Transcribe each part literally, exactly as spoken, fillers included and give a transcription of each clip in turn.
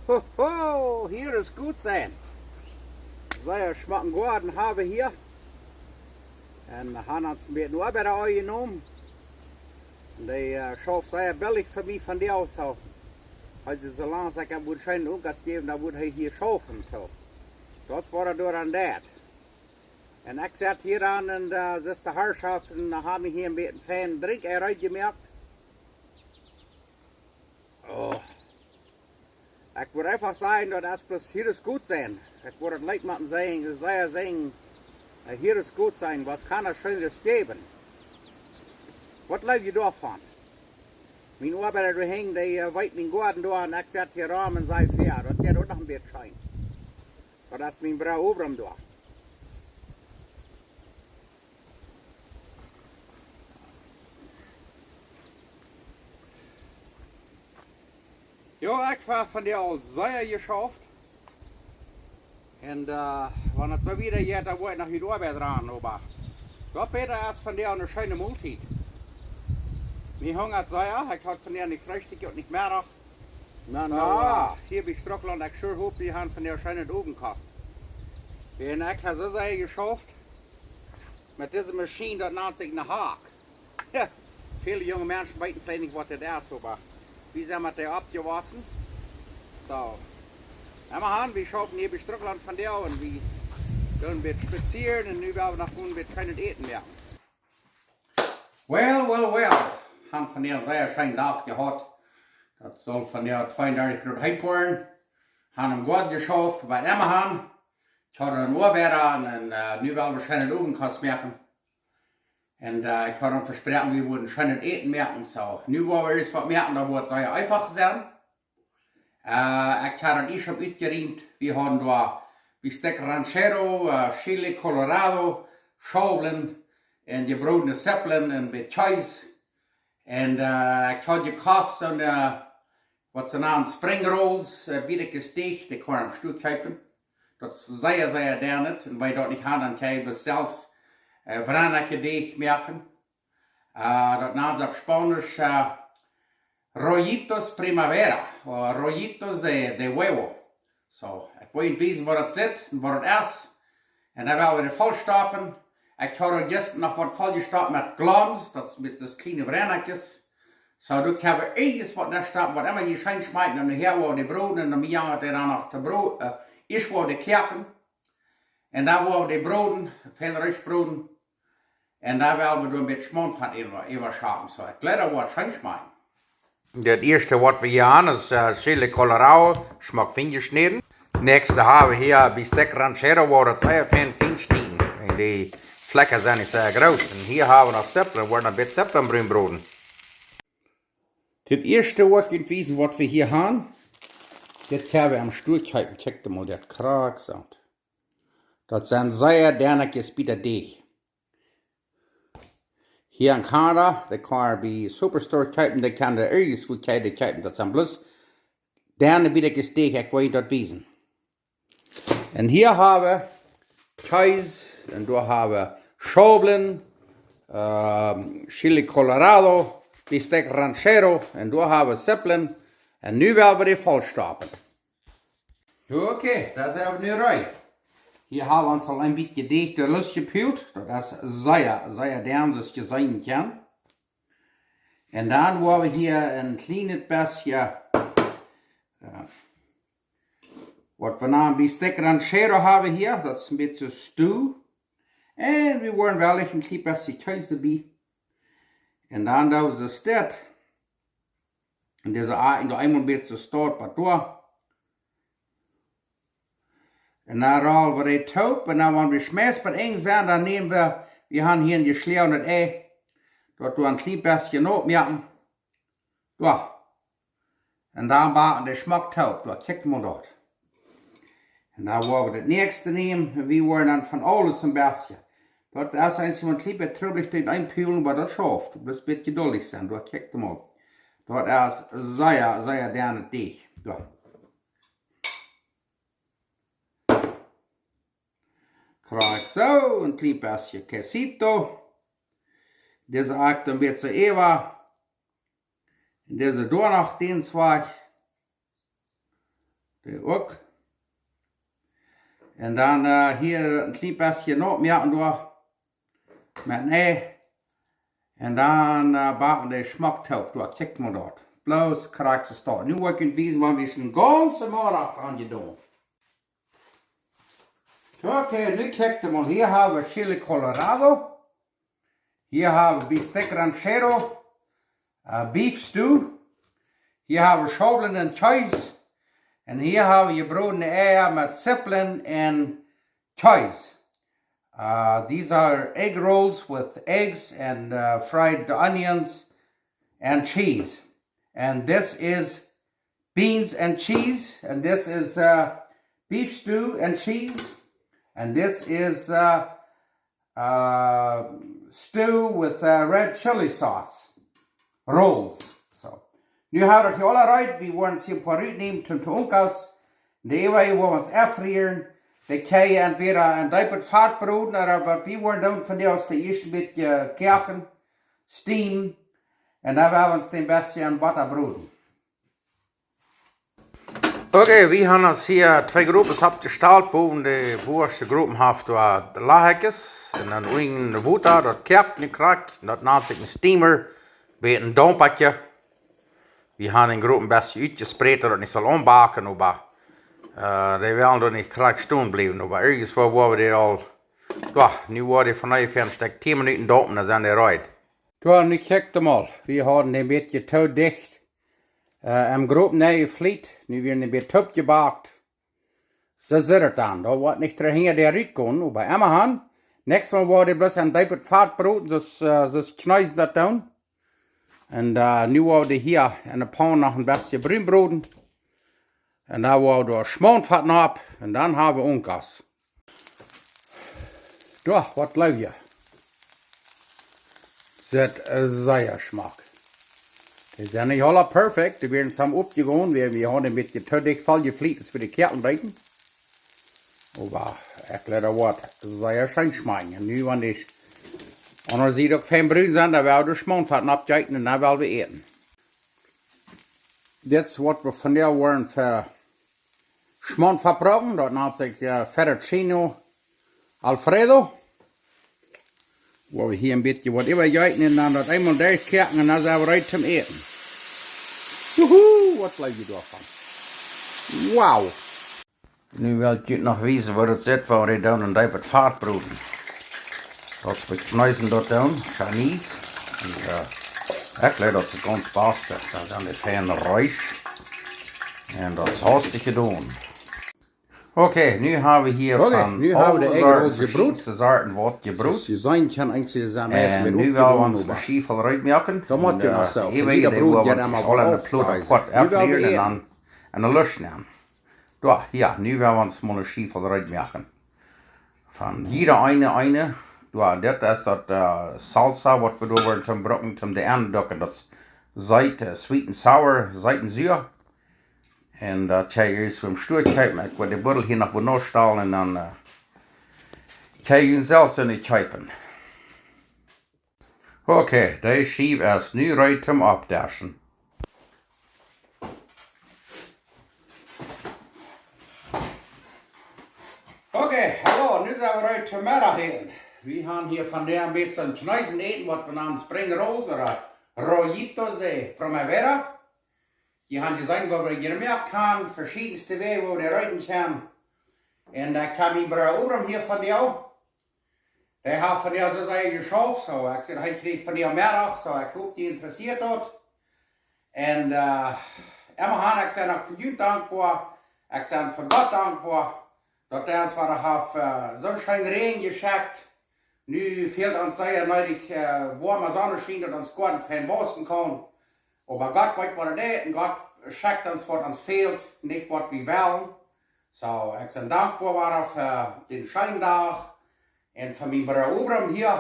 Ho, ho, hia es goot sennen. Sea schmocken Goaden hab wie hia. Un han ons een bät Oabeida aunjenomen. Un dee, äh, schauft sea billich fa mie vondoag, soo. Aus hee soo lang aus ekj am wudd scheen Unkost jäwen, dan wudd hee hia schaufen, soo. Daut es waut doa aun deit. Un ekj sit hia aun un, äh, sest de Harschoften, dee haben hia een bät fein Drinkj reed jemoakt. Oh. Ekj wudd eefach sajen, daut es bloos hia es goot sennen. Ekj wudd daut leet motten sajen, sea sajen, äh, hia es goot sennen, waut kaun et scheenret jäwen? Waut jleew jie doavon? Mien Oabeida doa hinjen, dee, äh, weet mien Goaden doa un ekj sit hia rom un saj: "Vea, daut jeit uk noch een bät scheen." Daut es mien Brooda Obram doa. Jo, ekj hab vondoag aul sea jeschauft. Un, äh, wan et soo wieda jeit, dan woa ekj noch goot Oabeit doonen, oba daut bäta es vondoag eene scheene Moltiet. Mie hungat sea, ekj haud vondoag nich Freestikj un nich Meddach. Na, na, äh, hia bie Strucklaunt, ekj sure hop, wie haben vondoag scheenet Owentkost. Un ekj hab soo sea jeschauft met dise Maschien, daut nant sikj eene Hak. Jo, väle junge Menschen weeten veleicht nich, waut daut es, oba wie sent met dee oppjewossen. Soo, emma han, wie schaufen hia bie Strucklaunt vondoag un wie doonen een bät spazieren un nu well wie noch een bät scheenet Äten moaken. Well, well, well. Han vondoag een sea scheenen Dach jehaut. Daut saul vondoag tweeundartich Grod heet woaren. Han em Goaden jeschauft, bie emma han. Ekj haud een Oabeida un, äh, nu well wie scheenet Owentkost moaken. Un, äh, ekj haud am vesproaken, wie wudden scheenet Äten moaken. Soo, nu woa wie ieescht waut moaken, daut woat sea eefach sennen. Äh, ekj haud daut ieescht utjeriemt. Wie hauden doa Bistec Ranchero, äh, Chile Colorado, Schaublen un jebrodne Sipplen un een bät Kjees. Un, äh, ekj haud jekoft soone, äh, waut see nanen Spring Rolls, äh, Biedeckes Deech, dee kaun am Stua kjeepen. Daut es sea, sea deanet. Un wan jie daut nich haben, dan kjenn jie selfst, äh, Wrennakje Deech moaken. Äh, daut nanen see opp Spaunisch, äh, Rollitos Primavera, ooda Rollitos de, de Huevo. Soo, ekj woa junt wiesen, waut daut sitt un waut daut es. Un dan woa wie dee vollstoppen. Ekj haud jistren noch waut volljestopt met Gloms, daut es met dise kjliene Wrennakjes. Soo, doa kjenn wie irjent waut nenn stoppen, waut emma jie scheen schmakjt, un nohäa woa wie dee broden, un dan mie jangat dee dan noch to bro-, äh, ieescht woa wie dee koaken. Un dan woa wie dee broden, fein rutsch broden. Un dan woa wie doa een bät Schmaunt von äwa, äwa schaufen. Soo, ekj jleew, daut woat scheen schmakjen. Daut ieeschte, waut wie hia haben, es, äh, Chile Colorado, schmock fein jeschnäden. Näakjste haben wie hia Bistec Ranchero, woat daut sea fein kjlien schnieden. Un dee Flakjen sent nich sea groot. Un hia haben wie noch Sipplen, woaren een bät Sipplen brun broden. Daut ieeschte, waut ekj junt wiesen, waut wie hia haben, daut haben wie aum Stua kjeepen. Kjikj mol, daut krakjt soo. Daut sent sea deanet jespiedde Deech. Hia en Kanada, dee kaun eena bie Superstore kjeepen, dee kaun eena irjentwua kjeepen, dee kjeepen. Daut sent bloos deane Biedeckjes Deech, ekj woa junt daut wiesen. Un hia haben wie Kjees, un doa haben wie Schaublen, ähm, Chile Colorado, Bistec Ranchero, un doa haben wie Sipplen. Un nu woa wie dee vollstoppen. Okay, daut es äwa nu reed. Hia haben wie ons aul een bät Deech doa losjepult. Daut es sea, sea dean, soo aus jie seenen kjennen. Un dan woa wie hia een kjlienet bät, äh, waut wie nanen Bistec Ranchero haben hia. Daut es een bät Stew. Un wie woaren woll een kjlien bät Kjees doabie. Un dan doo wie soo dit. Un dise Ei, un doa eemol een bät Stew bie doa. Un dan roll wie dee toop. Un dan, wan wie schmeist bie een sent, dan näm wie, wie haben hia een jeschloagenet Ei. Daut doa een kjlien bät nopp moaken. Doa. Un dan backen dee schmock toop. Doa, kjikj mol daut. Un dan woa wie daut näakjste nämen. Un wie woaren dan von aules een bät. Daut es eent waut een kjlien bät trubblich, daut eenpulen, oba daut schauft. Bloos een bät jeduldich sennen. Doa, kjikj mol. Daut es sea, sea deanet Deech. Doa. Krakjt soo, een kjlien bät quesito. Dise Akt een bät äwa. Un dise doa noch dän Zwakj. Uk. Un dan, äh, hia een kjlien bät noch mea doa met een Ei. Un dan, äh, backen wie dee schmock toop. Doa, kjikj mol daut. Bloos krakjt soo. Nu woa ekj junt wiesen, waut wie sent gaunz Morjen aunjedonen. Okay, nu kjikjt mol. Hia hab wie Chile Colorado. Hia hab wie Bistec Ranchero, äh, Beef Stew. Hia hab wie Schaublen un Kjees. Un hia hab wie jebrodne Eia met Zippeln un Kjees. Uh, these are egg rolls with eggs and, uh, fried onions and cheese. And this is beans and cheese. And this is, uh, beef stew and cheese. And this is, uh, uh, stew with, uh, red chili sauce. Rolls. So, nu hab wie daut hia aula reed. Wie woaren ons hia een poa rutnämen toom to unkas. Dee woa wie ons aunrieren. Dee kjenn jie entwäda en deepet Fat broden, ooda waut wie woaren doonen vondoag es dee ieescht een bät koaken, steam. Un dan woa wie ons dee een bät en Botta broden. Okay, wie haben ons hia twee Gropen oppjestalt. Bowen de bowaschte Gropen haft doa Lachekjes un dan unjen Wota, daut koakt nu krakjt, daut nant sikj een steamer, bät een Daumpa. Wie haben dän Gropen een bät utjesprät, daut daut nich saul aunbacken, oba, äh, dee wellen doa nich krakjt stonen bliewen, oba irjentwua woa wie dee aul, jo, nu woa dee von onjefäa een Stekj tieen Minuten daumpen, dan sent dee reed. Jo, nu kjikjt mol, wie haben dän een bät too dicht äh, em Gropen nenjefliet. Nu woat een bät toop jebackt. Soo sitt daut dan. Daut woat nich trigj hinja dee rutkomen, oba emmahan. Näakjstet Mol woa wie dee bloos en deepet Fat broden, soo aus, äh, soo aus Kjnees daut doonen. Un, äh, nu woa wie dee hia en de Paun noch een bät brun broden. Un dan woa wie doa Schmaunfat nopp. Un dan hab wie unkas. Jo, waut jleew jie? Sitt, äh, sea schmock. Dee sent nich aula perfekt, dee wieren soo oppjegonen, wie, wie haben een bät too dicht voll jefliet, aus wie dee Kjäakjen deeden. Oba ekj jleew daut woat sea scheen schmakjen. Un nu, wan dee aundre Sied uk fein brun sent, dan woa wie de Schmaunfat nopp jeeten un dan woa wie äten. Dit es waut wie vondoag woaren fa Schmaunfat brucken, daut nant sikj, äh, fettuccine Alfredo. Woa wie hia een bät waut äwajeeten un dan daut eemol derchkoaken un dan sent wie reed toom äten. Juhu, waut jleew jie doavon? Wow! Nu well ekj junt noch wiesen, woo daut sitt, wan wie dee dan en deepet Fat broden. Daut es bie Kjnees daut doonen, Chinese. Un, äh, ekj jleew daut es gaunz baste. Daut sent dee feine Reis. Un daut es haustich jedonen. Okay, nu hab wie hia Okay, von nu hab wie de aule Egg Rolls Sorten, jebroden. Veschiedenste Sorten woat jebroden. Soo aus jie seenen kjennen, eejentlich sent dee meist Un met nu well wie oppjegonen, ons oba de Schiew reed moaken. Daut moakt Un, je noch äh, soo. Hia Von jieda jie, dee Brot woa jeit wie ons emma aul en waut de Plota aun. Poat Wie woaren äfrieren un äten. Dan en de Lusch nämen. Jo, jo, nu woa wie ons mol ne Schiew reed moaken. Von jieda eene, eene. Jo, dit es daut, äh, Salsa, waut wie doa woaren toom brucken, toom de Enn ducken. Daut es seet, äh, sweet and sour, seet un sua. Un daut kjenn jie ieescht vom Stua kjeepen. Ekj woa de Buddel hia noch wua nopp stalen un dan, äh, kjenn jie selfst eene kjeepen. Okay, de Schiew es nu reed toom oppdeschen. Okay, hallo, nu sent wie reed toom Meddach äten. Wie haben hia vondoag een bät Kjnees äten, waut wie nanen Spring Rolls ooda Rollitos de Primavera. Jie haben jeseenen, waut wie jemoakt haben, veschiedenste Wäaj, woo wie dee reed kjennen. Un, äh, ekj hab mien Brooda Obram hia vondoag. Dee haft vondoag soo sea jeschauft, soo, ekj sie hia kjrieech vondoag Meddach, soo, ekj hop, dee interessieet daut. Un, äh, emmahan, ekj sie uk fa junt dankboa, ekj sie fa Gott dankboa, daut hee ons wada haft, äh, soon scheenen Räajen jeschekjt. Nu fält ons sea needich, äh, woame Sonnenschien, daut ons Goaden fein wausen kaun. Oba Gott weet, waut hee deit, un Gott schekjt ons, waut ons fält, nich waut wie wellen. Soo, ekj sie dankboa wada fa dän scheenen Dach un fa mien Brooda Obram hia.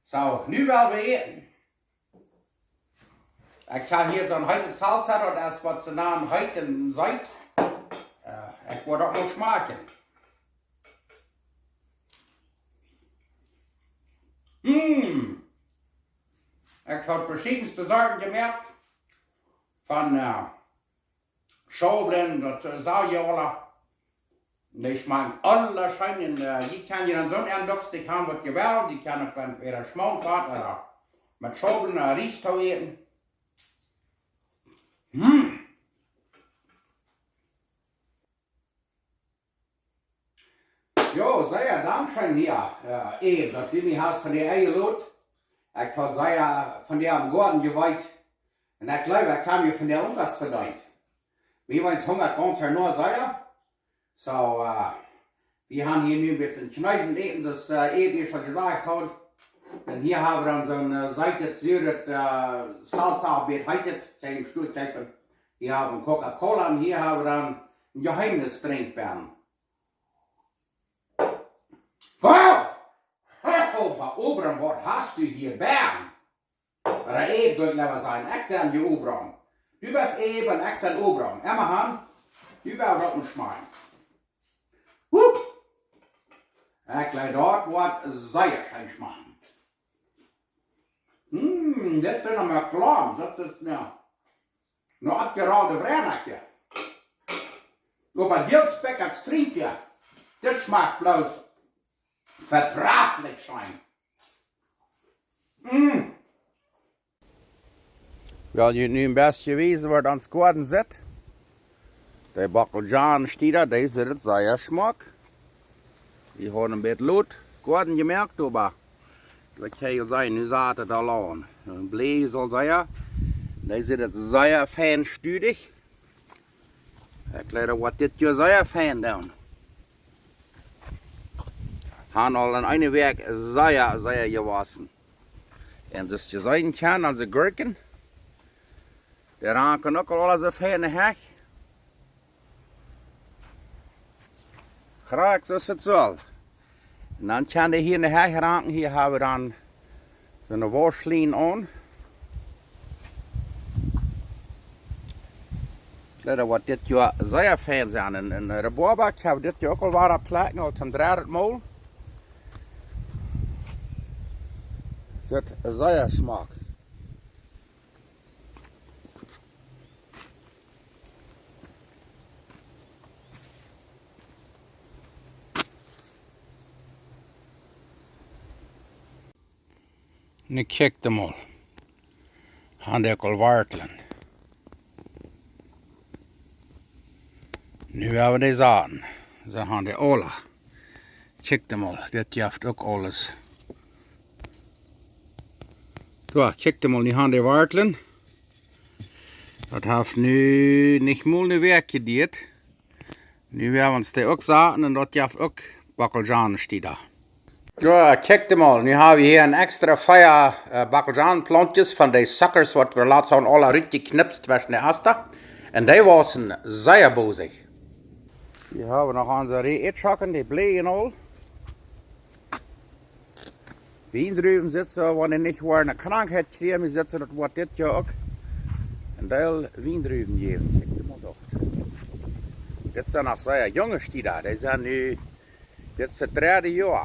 Soo, nu well wie äten. Ekj hab hia soon heete Salsa, daut es waut see nanen heet un seet. Äh, ekj woa daut mol schmakjen. Mm. Ekj hab veschiedenste Sorten jemoakt. Von, äh, Schaublen, daut, äh, saj ekj aula. Dee schmakjen aula scheen. Un, äh, jie kjennen je dan soon Endock haben, waut jie wellen. Jie kjennen uk met Schmauntfat ooda met Schaublen, äh, Ries too äten. Hm. Jo, sea dankscheen hia, äh, Eve, daut du mie hast von dee enjelot. Ekj haud sea von dee aum Goaden jewieet. Un ekj jleew, ekj hab mie von dee uk waut vedeent. Mie wia hungrich gaunz herno sea. Soo, äh, wie haben hia nu een bät Kjnees äten, soo aus, äh, Eve ieescht aul jesajcht haud. Un hia hab wie dan soon, äh, seetet, suaret, äh, Salsa, bät heet et, kjenn jie em Stua kjeepen. Hia hab wie Coca-Cola un hia hab wie dan een Jeheemnis Drinkj bie. Wow! Ho, ho, Opa Obram, waut hast du hia bie? Ooda Eve, sull ekj leewa sajen. Ekj sie je Obram. Du best Eve un ekj sie Obram. Emma han, du woascht daut mol schmakjen. Wupp! Ekj jleew, daut woat sea scheen schmakjen. Mm, dit sent noch mau Klams. Daut es, jo. Nu, oppjerollte Wrenakje. Oba hia Spekjkes Drinkje. Dit schmakjt bloos vedrajlich scheen. Mm. Well, jie nu een bät wiesen, woo ons Goaden sitt. De Bockeljonen, dee doa, dee sent sea schmock. Dee haben een bät lot Goaden jemoakt, oba daut kjenn jie seenen, nu sat et aul aun. Un Bläs aul sea. Dee sent sea fein studich. Ekj jleew, waut dit Joa sea fein doonen. Han aul en eene Wäakj sea, sea jewossen. Un soo aus jie seenen kjennen, onse Gurkjen. Dee ranken uk aul soo fein hoch. Krakjt soo aus et saul. Un dan kjenn jie hia en de Hecht ranken, hia hab wie dan soone Wauschlien aun. Daut woat dit Joa sea fein sennen. Un, un Rebuaba, ekj hab dit Joa uk aul wada plekjen, aul toom dredden Mol. Sitt sea schmock. Nu kjikj mol. Han dee uk aul Wartlen. Nu woa wie dee saten. See han dee aula. Kjikj mol, dit jeft uk aules. Soo, kjikj mol, nu han dee Wartlen. Daut haft nu nich mol eene Wäakj jedieet. Nu woa wie ons dee uk saten un daut jeft uk Bockeljonen, dee doa. Soo, kjikj mol, nu hab wie hia een extra Fia, äh, Bockeljonenplauntjes von dee Suckers, waut wie latst hauden, aula rutjekjnipst tweschen de Asta. Un dee wausen sea bosich. Hia hab wie noch onse Reeadschocken, dee bleajen aul. Wiendruwen sitt soo, wan dee nich woaren eene Krankheit kjrieen, wie sitt soo, daut woat dit Joa uk een Deel Wiendruwen jäwen. Kjikj mol doa. Dit sent noch sea junge Stieda, dee sent nu, dit es daut dredde Joa.